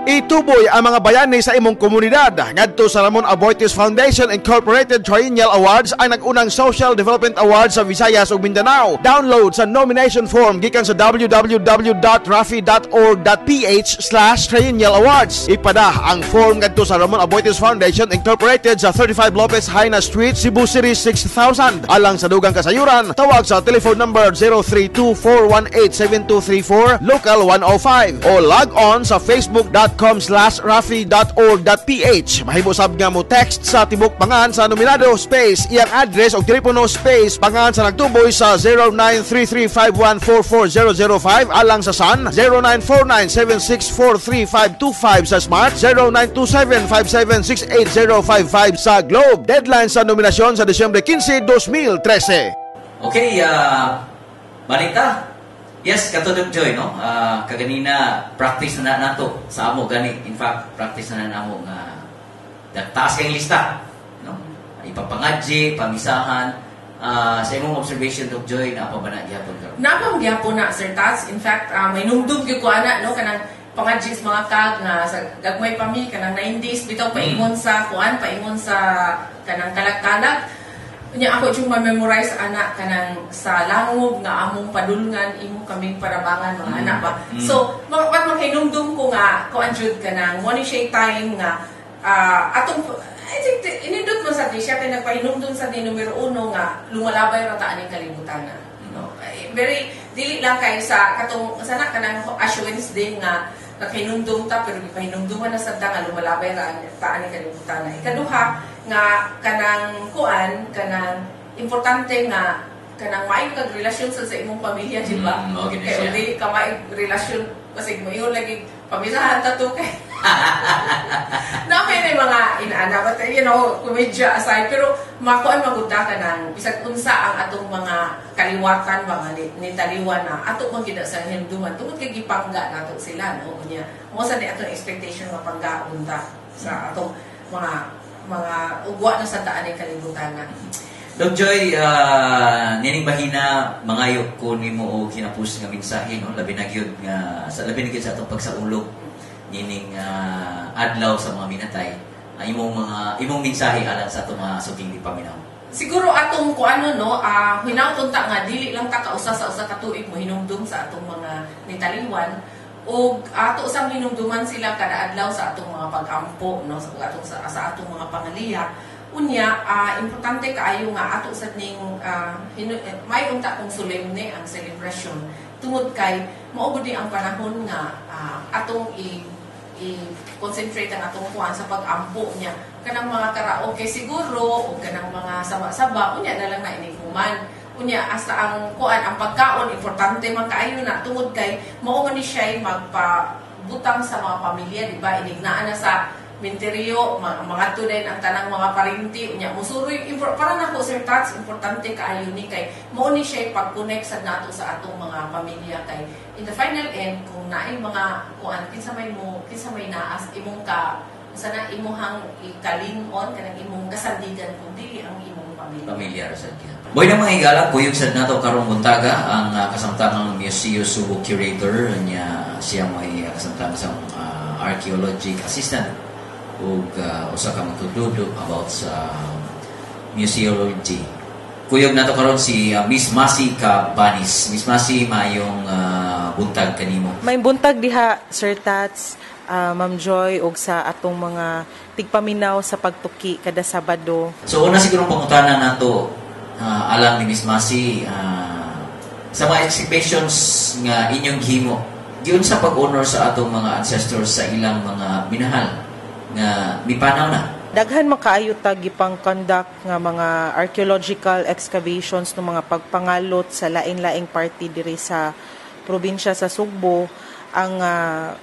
Ituboy ang mga bayani sa imong komunidad. Ngadto sa Ramon Aboitiz Foundation Incorporated Triennial Awards, ang nag-unang Social Development Awards sa Visayas ug Mindanao. Download sa nomination form gikan sa www.rafi.org.ph/triennialawards. Ipada ang form ngadto sa Ramon Aboitiz Foundation Incorporated sa 35 Lopez Jaena Street, Cebu City 6000. Alang sa dugang kasayuran, tawag sa telephone number 0324187234 local 105 o log on sa facebook.com/rafi.org.ph. Mahimo sab nga mo text sa tibok pangan sa nominado space iyang address o telepono space pangan sa nagtuboy sa 0933-5144005 alang sa Sun, 0949-7643525 sa Smart, 0927-5768055 sa Globe. Deadline sa nominasyon sa Disyembre 15, 2013. Okay, balita. Yes, katulad Joy, no? Kaganina, practice na nato sa amo gani. In fact, practice na namo nga taas kay lista, no? Ipapangadji, pamisahan. Sa imong observation, Doc Joy, naa pa ba na gihapon karon? Naa pa gyapon na, Sir Tats. In fact, may numdum gyud ko ana, no, kanang pangadji sa mga kag nga sa gagmay pa mi kanang 9 days bitaw paingon sa kuan, paingon sa kanang kalag-kalag. Unya ako yung ma-memorize ana, kanang sa langob nga among padulngan, imo kaming parabangan, mga anak ba. So, mga pat makahinumdum ko nga kuan jud, kanang mo ni siya time nga atong, I think inindot mo sa di siya kay nagpahinumdum sa di numero uno nga lumalabay ra ta aning kalibutan na. No? Ay, very dili lang kay sa katong sana kanang Ash Wednesday nga nakahinumdum ta, pero gipahinumduman na sad ta nga lumalabay ra ta aning kalibutan na. Ikaduha nga kanang kuan, kanang importante nga kanang maayo kag relasyon sa imong pamilya, di ba? Okay na Kay siya. uli ka maayo relasyon kasi moingon lagi pamisahan ta to kay na may mga inaana, but komedya aside, pero makuan magud ta kanang bisag unsa ang atong mga kaliwatan, mga nitaliwan na ato man gyud sa hinumduman tungod kay gipangga nato sila, no? Unya mo sa ni atong expectation nga panggaon ta sa atong mga ugwa na sa daan ng kalibutan na. Doc Joy, nining bahina mangayo ko nimo og hinapus nga mensahe, no, labi na gyud nga sa labi na gyud sa atong pagsaulog nining adlaw sa mga minatay. Ang imong mensahe alang sa atong mga suking tigpaminaw. Siguro atong kuano, no, hinaut unta nga dili lang ta kausa sa usa ka tuig mo hinumdum sa atong mga nitaliwan ug ato sang hinumduman sila kada adlaw sa atong mga pag-ampo, no, sa atong mga pangaliya. Unya, importante kaayo nga ato sad ning may unta kung solemne ang celebration tungod kay mao gud ni ang panahon nga atong i i-concentrate ang atong kuan sa pag-ampo niya kanang mga karaoke siguro o kanang mga saba-saba, unya na lang na inig human. Unya hasta ang kuan, ang pagkaon, importante man kaayo na tungod kay mao man ni siya magpabutang sa mga pamilya, di ba? Inig naa na sa minteryo, mga din ang tanang mga parinti, unya musuroy. Para nako, Sir Tats, importante kaayo ni kay mao ni siya pag-connect sa nato sa atong mga pamilya, kay in the final end, kung naay mga kuan, kinsa may naas imong ka sana imuhang ikalingon, kanang imong kasandigan kung dili ang imong pamilya? Pamilya ra sad gyud. Boy na mga higala, kuyog sad nato karong buntaga ang kasamtangang Museo Subo curator niya. Siya may kasamtangan sa archaeologic assistant ug usa ka magtudlo about sa museology. Kuyog nato karon si Miss Masi Cabanis. Miss Masi, maayong buntag kanimo. May buntag diha, Sir Tats, Ma'am Joy, ug sa atong mga tigpaminaw sa Pagtuki kada Sabado. So una siguro pangutana nato alang ni Miss Masi, sa mga exhibitions nga inyong gihimo, giunsa pag-honor sa atong mga ancestors sa ilang mga minahal nga mipanaw na? Daghan man kaayo ta gipang conduct nga mga archaeological excavations ng mga pagpangalot sa laing-laing party diri sa probinsya sa Sugbo. Ang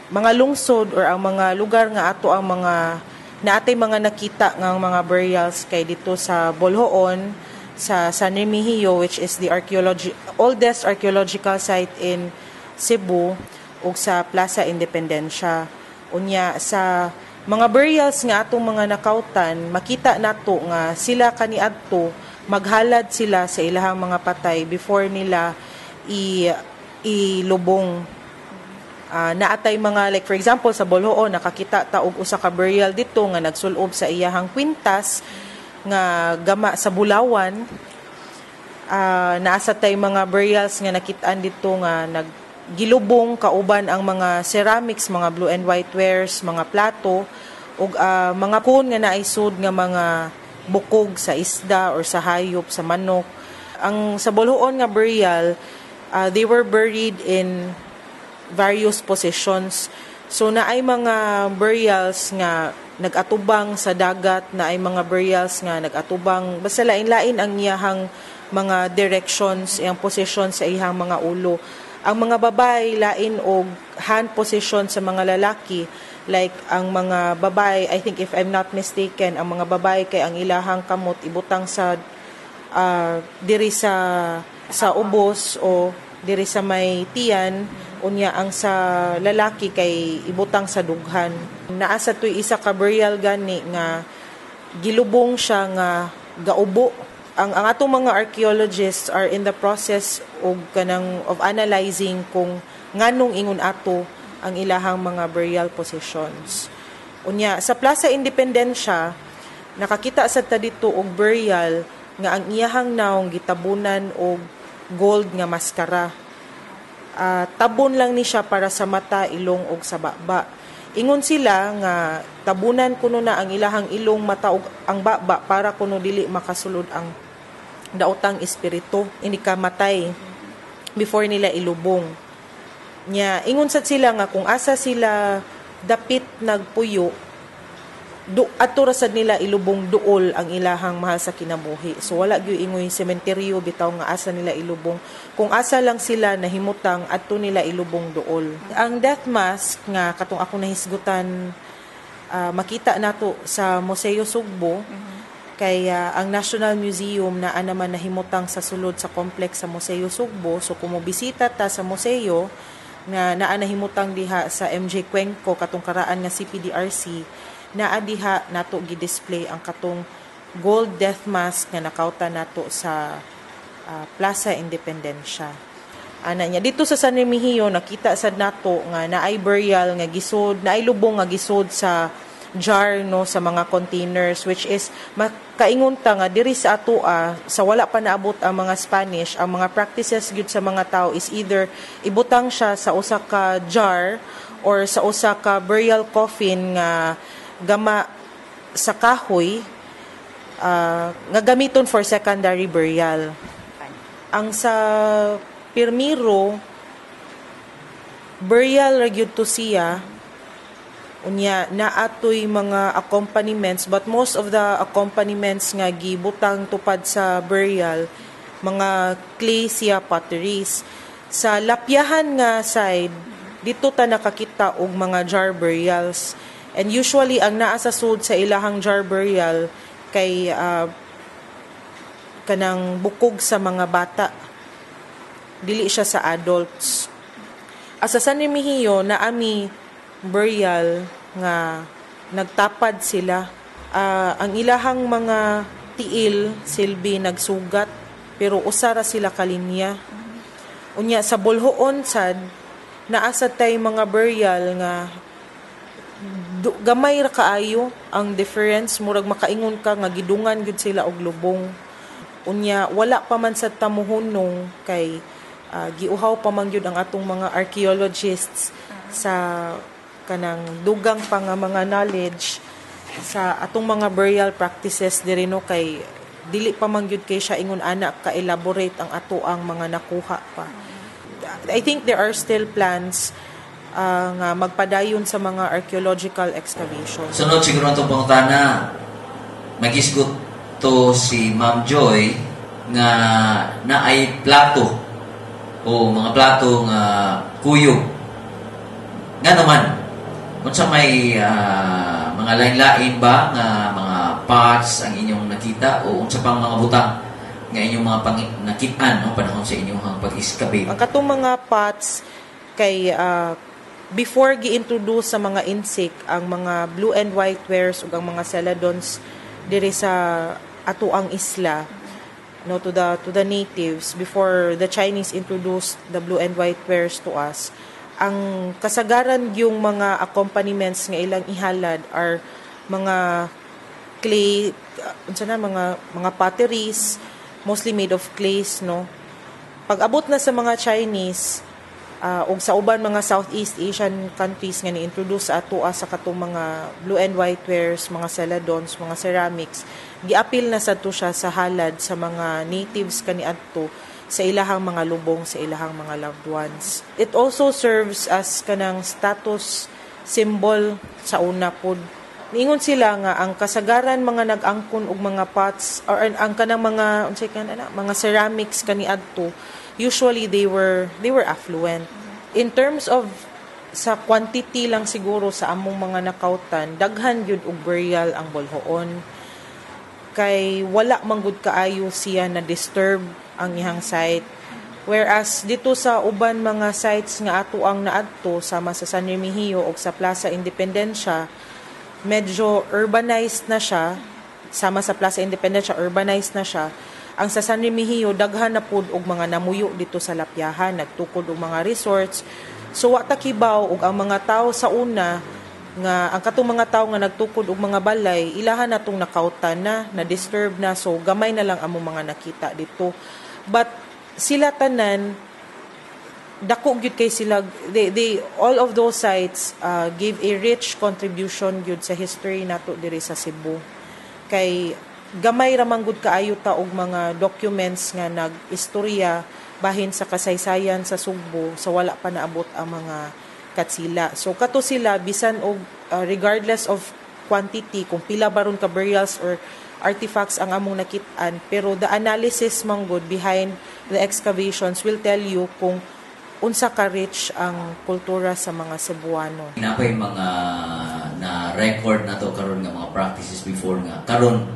mga lungsod or ang mga lugar nga ato ang mga naatay mga nakita nga mga burials kay dito sa Boljoon, sa San Remigio, which is the archaeology oldest archaeological site in Cebu, ug sa Plaza Independencia. Unya sa mga burials nga atong mga nakautan, makita nato nga sila kaniadto maghalad sila sa ilahang mga patay before nila i ilubong. Naa tay mga, like for example, sa Boljoon, nakakita ta og usa ka burial dito nga nagsulob sa iyahang kwintas nga gama sa bulawan. Naa sa tay mga burials nga nakitaan dito nga naggilubong kauban ang mga ceramics, mga blue and white wares, mga plato ug mga kun nga naisud nga mga bukog sa isda or sa hayop, sa manok. Ang sa Boljoon nga burial, they were buried in various positions. So naay mga burials nga nagatubang sa dagat, naay mga burials nga nagatubang, basta lain-lain ang iyahang mga directions, iyang position sa iyang mga ulo. Ang mga babae lain og hand position sa mga lalaki. Like ang mga babae, I think, if I'm not mistaken, ang mga babae kay ang ilahang kamot ibutang sa diri sa ubos o diri sa may tiyan, unya ang sa lalaki kay ibutang sa dughan. Naa sa to'y isa ka burial gani nga gilubong siya nga gaubo. Ang atong mga archaeologists are in the process og kanang of analyzing kung nganong ingon ato ang ilahang mga burial positions. Unya sa Plaza Independencia, nakakita sa ta dito og burial nga ang iyahang naong gitabunan og gold nga maskara. Tabon lang ni siya para sa mata, ilong ug sa baba. Ingon sila nga tabunan kuno na ang ilahang ilong, mata ug ang baba para kuno dili makasulod ang daotang espiritu ini kamatay before nila ilubong. Nya ingon sad sila nga kung asa sila dapit nagpuyo do, ato ra sad nila ilubong duol ang ilahang mahal sa kinabuhi. So wala gyud ingoy sementeryo bitaw nga asa nila ilubong. Kung asa lang sila nahimutang, adto nila ilubong duol. Ang death mask nga katong ako nahisgutan, makita nato sa Museo Sugbo kay ang National Museum naa naman nahimutang sa sulod sa complex sa Museo Sugbo. So kung mobisita ta sa museo nga naa nahimutang diha sa MJ Cuenco, katong karaan nga CPDRC, naa diha nato gi-display ang katong gold death mask nga nakauta nato sa Plaza Independencia. Ana niya dito sa San Remigio, nakita sad nato nga naay burial nga gisod, naay lubong nga gisod sa jar, no, sa mga containers, which is makaingon ta nga diri sa atoa, sa wala pa naabot ang mga Spanish, ang mga practices gyud sa mga tao is either ibutang siya sa usa ka jar or sa usa ka burial coffin nga gama sa kahoy nga gamiton for secondary burial. Ang sa Pirmiro, burial ra gyud to siya. Unya naatoy mga accompaniments, but most of the accompaniments nga gibutang tupad sa burial, mga clay siya, potteries. Sa Lapyahan nga side, dito ta nakakita og mga jar burials, and usually ang naa sa sud sa ilahang jar burial kay kanang bukog sa mga bata, dili siya sa adults. Asa San Remigio, naa mi burial nga nagtapad sila. Ang ilahang mga tiil silbi nagsugat, pero usa ra sila ka linya. Unya sa Boljoon sad, naa sad tay mga burial nga gamay ra kaayo ang difference, murag makaingon ka nga gidungan gyud sila og lubong. Unya wala pa man sad ta mohunong kay giuhaw pa man gyud ang atong mga archaeologists sa kanang dugang pa nga mga knowledge sa atong mga burial practices diri, no, kay dili pa man gyud kay siya ingon ana ka-elaborate ang ato ang mga nakuha pa. I think there are still plans nga magpadayon sa mga archaeological excavations. Sunod siguro itong pangutana, magisgot to si Ma'am Joy nga naay plato o mga plato nga kuyog. Nga naman, unsa may mga lain-lain ba nga mga pots ang inyong nakita o unsa pang mga butang nga inyong mga nakitaan, no, panahon sa inyong pag-excavate? Ang katong mga pots kay before gi-introduce sa mga Intsik ang mga blue and white wares ug ang mga celadons diri sa atoang isla, no, to the natives, before the Chinese introduced the blue and white wares to us. Ang kasagaran yung mga accompaniments nga ilang ihalad are mga clay, unsa na, mga potteries, mostly made of clays, no? Pag abot na sa mga Chinese ug sa uban mga Southeast Asian countries nga ni-introduce sa atoa sa katong mga blue and white wares, mga celadons, mga ceramics, giapil na sad to siya sa halad sa mga natives kaniadto sa ilahang mga lubong, sa ilahang mga loved ones. It also serves as kanang status symbol sa una pod. Niingon sila nga ang kasagaran mga nag-angkon og mga pots or ang kanang mga, unsay kana, mga ceramics kaniadto, usually they were affluent. In terms of sa quantity lang siguro sa among mga nakautan, daghan gyud og burial ang Boljoon kay wala man gud kaayo siya na disturb ang ihang site. Whereas dito sa uban mga sites nga ato ang naadto, sama sa San Remigio o sa Plaza Independencia, medyo urbanized na siya. Sama sa Plaza Independencia, urbanized na siya. Ang sa San Remigio, daghan na pud og mga namuyo dito sa Lapyahan, nagtukod og mga resorts. So wa ta kibaw og ang mga tao sa una nga ang katong mga tao nga nagtukod og mga balay, ilahan na tong nakautan na, na disturb na, so gamay na lang among mga nakita dito. But sila tanan, dako gyud kay sila. They all of those sites gave a rich contribution gyud sa history nato diri sa Cebu kay gamay ra man gud kaayo ta og mga documents nga nag-istorya bahin sa kasaysayan sa Sugbo sa wala pa naabot ang mga Katsila. So kato sila, bisan og regardless of quantity, kung pila baron ka burials or artifacts ang among nakit-an, pero the analysis man gud behind the excavations will tell you kung unsa ka rich ang kultura sa mga Cebuano. Napay mga na record na to karon nga mga practices before nga karon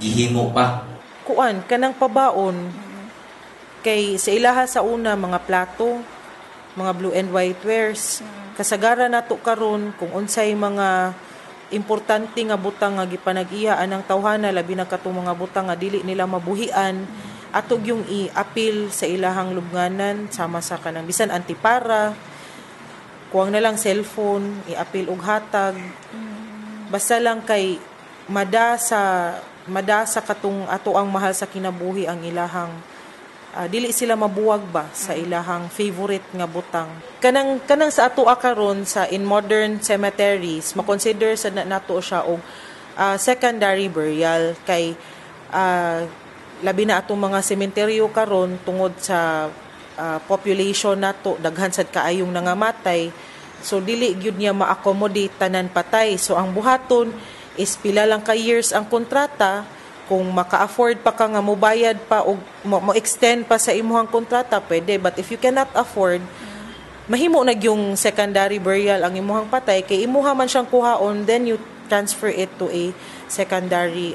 gihimo pa? Kuan, kanang pabaon, kay sa ilaha sa una, mga plato, mga blue and white wares. Kasagaran nato karon, kung unsay mga importante nga butang nga gipanag-iya anang tawhana, labi na katong mga butang nga dili nila mabuhian, ato yung i-apil sa ilahang lubnganan, sama sa kanang bisan antipara, kuwang na lang cellphone, i-apil og hatag, basta lang kay mada sa katong ato ang mahal sa kinabuhi ang ilahang dili sila mabuwag ba sa ilahang favorite nga butang. Kanang sa ato karon sa in modern cemeteries, makonsider sa na nato siya og secondary burial kay labi na atong mga sementeryo karon, tungod sa population nato, daghan sad kaayong nangamatay, so dili gyud niya ma-accommodate tanan patay. So ang buhaton is pila lang ka years ang kontrata. Kung maka-afford pa ka nga mobayad pa og mo extend pa sa imuhang kontrata, pwede. But if you cannot afford, mahimo na yung secondary burial ang imuhang patay kay imuha man siyang kuhaon, then you transfer it to a secondary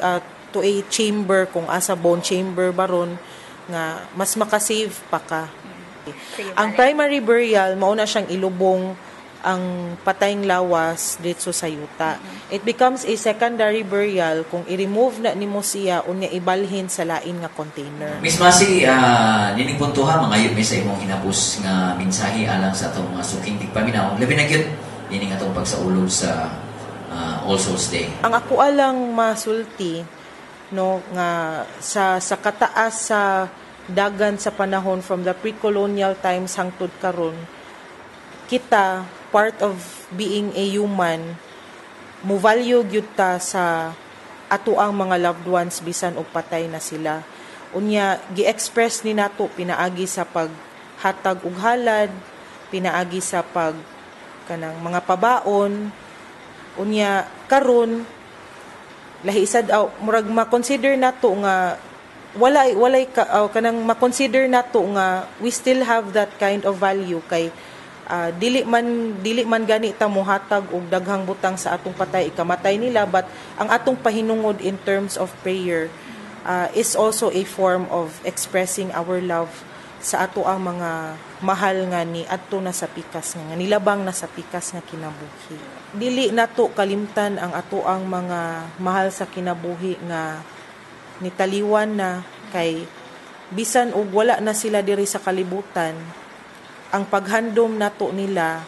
to a chamber, kung asa bone chamber baron nga mas makasave pa ka. Ang primary burial, mao na siyang ilubong ang patayng lawas dito sa yuta. It becomes a secondary burial kung i-remove na nimo siya unya ibalhin sa lain nga container. Miss Masi, nining puntuha, mangayo mi sa imong hinapos nga mensahe alang sa atong mga suking tigpaminaw. Labi na gyud nining atong pagsaulog sa All Souls Day. Ang ako alang masulti, no, nga sa kataas sa dagan sa panahon, from the pre-colonial times hangtod karon, kita, part of being a human, mo value gyud ta sa ato ang mga loved ones bisan og patay na sila. Unya gi-express ni nato pinaagi sa paghatag og halad, pinaagi sa pag kanang mga pabaon. Unya karon lahi sad aw murag ma-consider nato nga walay ka, aw, kanang ma-consider nato nga we still have that kind of value kay dili man gani ta mohatag og daghang butang sa atong patay ikamatay nila, but ang atong pahinungod in terms of prayer is also a form of expressing our love sa ato ang mga mahal nga ni adto na sa pikas nga nilabang na sa pikas nga kinabuhi. Dili nato kalimtan ang ato ang mga mahal sa kinabuhi nga nitaliwan na kay bisan og wala na sila diri sa kalibutan, Ang paghandom nato nila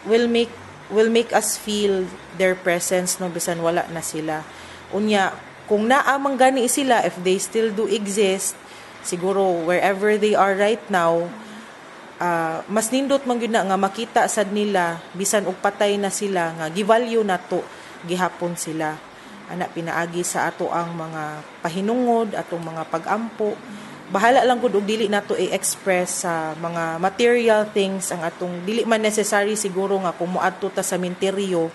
will make us feel their presence, no, bisan wala na sila. Unya kung naa man gani sila, if they still do exist siguro wherever they are right now, mas nindot man gyud na nga makita sad nila bisan og patay na sila nga gi-value nato gihapon sila ana pinaagi sa ato ang mga pahinungod, atong mga pagampo. Bahala lang gud og dili nato i-express sa mga material things ang atong, dili man necessary siguro nga kung moadto ta sa minteryo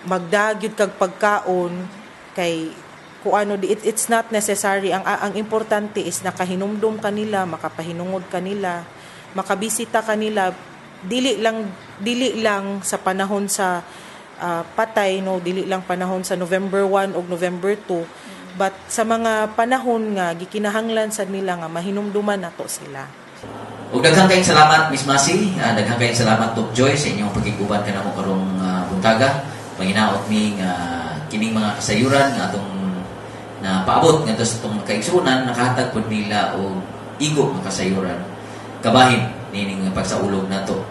magdagyud kag pagkaon kay kung ano di it's not necessary. Ang importante is nakahinumdum kanila, makapahinungod kanila, makabisita kanila, dili lang sa panahon sa patay, no, dili lang panahon sa November 1 ug November 2, but sa mga panahon nga gikinahanglan sad nila nga mahinumduman nato sila. Ug daghang kayong salamat, Miss Masi. Daghang kayong salamat, Doc Joy, sa inyong pagkiguban kanamo karong buntaga. Manginaot mi nga kining mga kasayuran nga atong na paabot ngadto sa atong kaigsuonan nakahatag pud nila og igo nga kasayuran kabahin nining pagsaulog nato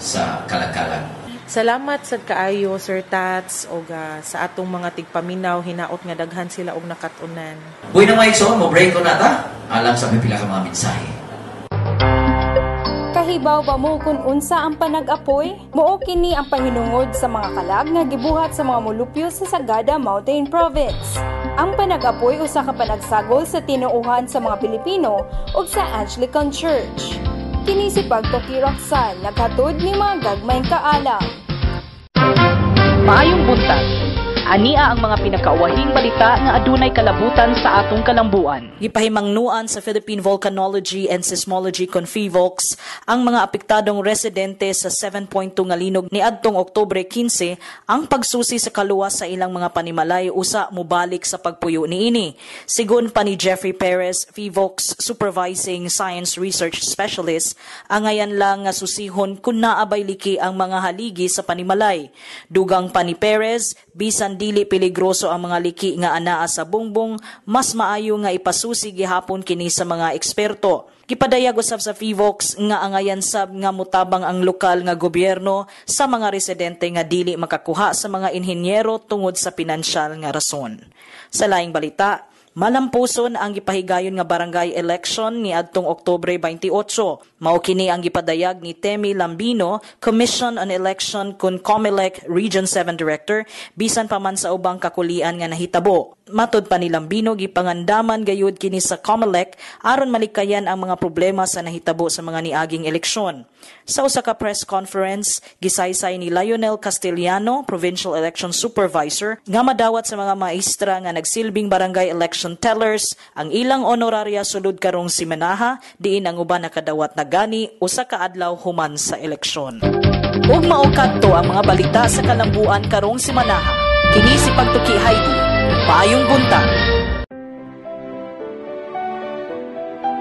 sa Kalagkalag. Salamat sad kaayo, Sir Tats, og sa atong mga tigpaminaw, hinaot nga daghan sila og nakat-unan. Buhi na mga igsoon, mo break ko na ta alang sa pipila ka mga mensahe. Kahibaw ba mo kung unsa ang panag-apoy? Mao kini ang pahinungod sa mga kalag nga gibuhat sa mga mulupyo sa Sagada, Mountain Province. Ang panag-apoy usa ka panagsagol sa tinuohan sa mga Pilipino ug sa Anglican Church. Kini si Pagtoki Roxanne, naghatod ni mga gagmayng kaalam. Maayong buntag. Ania ang mga pinakauwahing balita nga adunay kalabutan sa atong kalambuan. Gipahimangnuan sa Philippine Volcanology and Seismology Confivox ang mga apektadong residente sa 7.2 nga linog niadtong Oktubre 15 ang pagsusi sa kaluwas sa ilang mga panimalay usa mobalik sa pagpuyo niini. Sigon pa ni Jeffrey Perez, PHIVOLCS Supervising Science Research Specialist, angayan lang nga susihon kung naabay liki ang mga haligi sa panimalay. Dugang pa ni Perez, bisan dili peligroso ang mga liki nga anaa sa bungbong, mas maayo nga ipasusi gihapon kini sa mga eksperto. Gipadayag usab sa PHIVOLCS nga angayan sab nga mutabang ang lokal nga gobyerno sa mga residente nga dili makakuha sa mga inhinyero tungod sa pinansyal nga rason. Sa laing balita, malampuson ang gipahigayon nga barangay election ni adtong Oktubre 28. Mao kini ang gipadayag ni Temi Lambino, Commission on Election kun COMELEC Region 7 Director, bisan pa man sa ubang kakulian nga nahitabo. Matod pa ni Lambino, gipangandaman gayud kini sa COMELEC aron malikayan ang mga problema sa nahitabo sa mga niaging eleksyon. Sa usa ka press conference, gisaysay ni Lionel Castellano, Provincial Election Supervisor, nga madawat sa mga maestra nga nagsilbing barangay election tellers ang ilang honoraria sulod karong simanaha, diin ang uban nakadawat na gani usa ka adlaw human sa eleksyon. Ug mao kadto ang mga balita sa kalambuan karong simanaha. Kini si Pagtuki Heidi. Maayong buntag.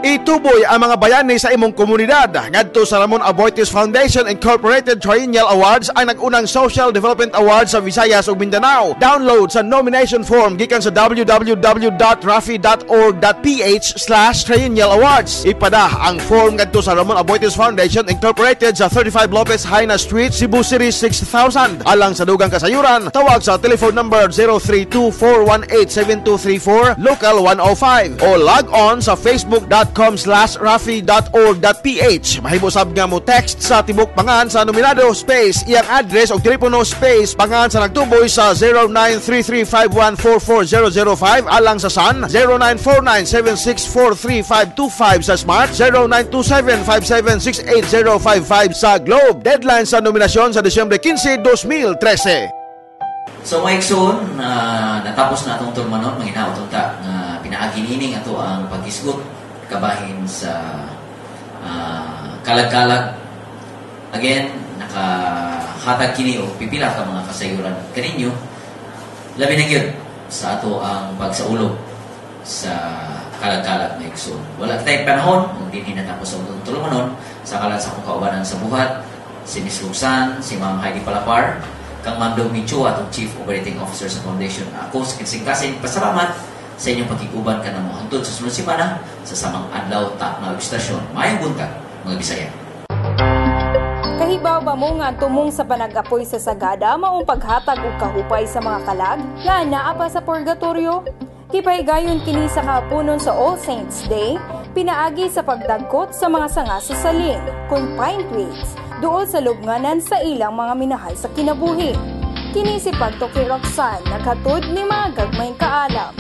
Ituboy ang mga bayani sa imong komunidad. Ngadto sa Ramon Aboitiz Foundation Incorporated Triennial Awards, ang nag-unang Social Development Awards sa Visayas ug Mindanao. Download sa nomination form gikan sa www.rafi.org.ph/triennialawards. Ipada ang form ngadto sa Ramon Aboitiz Foundation Incorporated sa 35 Lopez Haina Street, Cebu City 6000. Alang sa dugang kasayuran, tawag sa telephone number 032-418-7234, local 105, o log on sa facebook.com/rafi.org.ph. Mahimo sab nga mo text sa tibok pangan sa nominado space iyang address og telepono space pangan sa nagtuboy sa 0933-5144005 alang sa Sun, 0949-7643525 sa Smart, 0927-5768055 sa Globe. Deadline sa nominasyon sa Disyembre 15, 2013. So mga igsoon, natapos na atong tulumanon, manginaot unta nga pinaagi nining ato ang paghisgot kabahin sa kalag-kalag. Again, nakahatag kini og pipila ka mga kasayuran kaninyo. Labi na gyud sa ato ang pagsaulog sa kalag-kalag, mga igsoon. Wala kitay panahon ug dinhi natapos ang tulumanon. Sa kalan sa akong kaubanan sa buhat, si Miss Roxanne, si Ma'am Heidi Palapar, kang Ma'am Domi Chua, atong Chief Operating Officer sa Foundation. Ako sa kasing-kasing pasalamat. sa inyong pakiguban kanamo hantod sa sunod semana sa samang adlaw, takna ug istasyon. Maayong buntag, mga Bisaya. Kahibaw ba mo nga ang tumong sa panag-apoy sa Sagada maong paghatag og kahupay sa mga kalag nga naa pa sa purgatorio? Gipahigayon kini sa kahaponon sa All Saints Day, pinaagi sa pagdagkot sa mga sanga sa saling, confined twigs, duol sa lubnganan sa ilang mga minahal sa kinabuhi. Kini si Pagtuki Roxanne, naghatod ni mga gagmayng kaalam.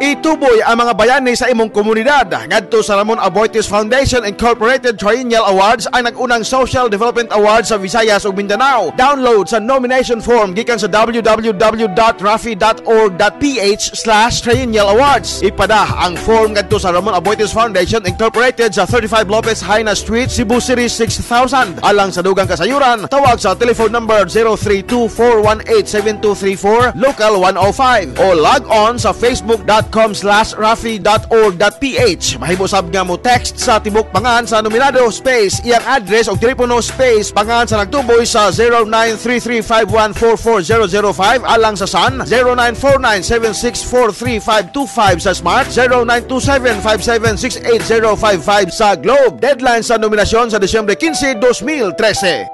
Ituboy ang mga bayani sa imong komunidad ngadto sa Ramon Aboitiz Foundation Incorporated Triennial Awards, ang nag-unang Social Development Awards sa Visayas ug Mindanao. Download sa nomination form gikan sa www.rafi.org.ph/triennialawards. Ipada ang form ngadto sa Ramon Aboitiz Foundation Incorporated sa 35 Lopez Haina Street, Cebu City 6000. Alang sa dugang kasayuran, tawag sa telephone number 0324187234 local 105 o log on sa facebook.com/rafi.org.ph. Mahimo sab nga mo text sa tibok pangan sa nominado space iyang address o telepono space pangan sa nagtuboy sa 0933514405 alang sa Sun, 0949764325 sa Smart, 0927576855 sa Globe. Deadline sa nominasyon sa Disyembre 15, 2013.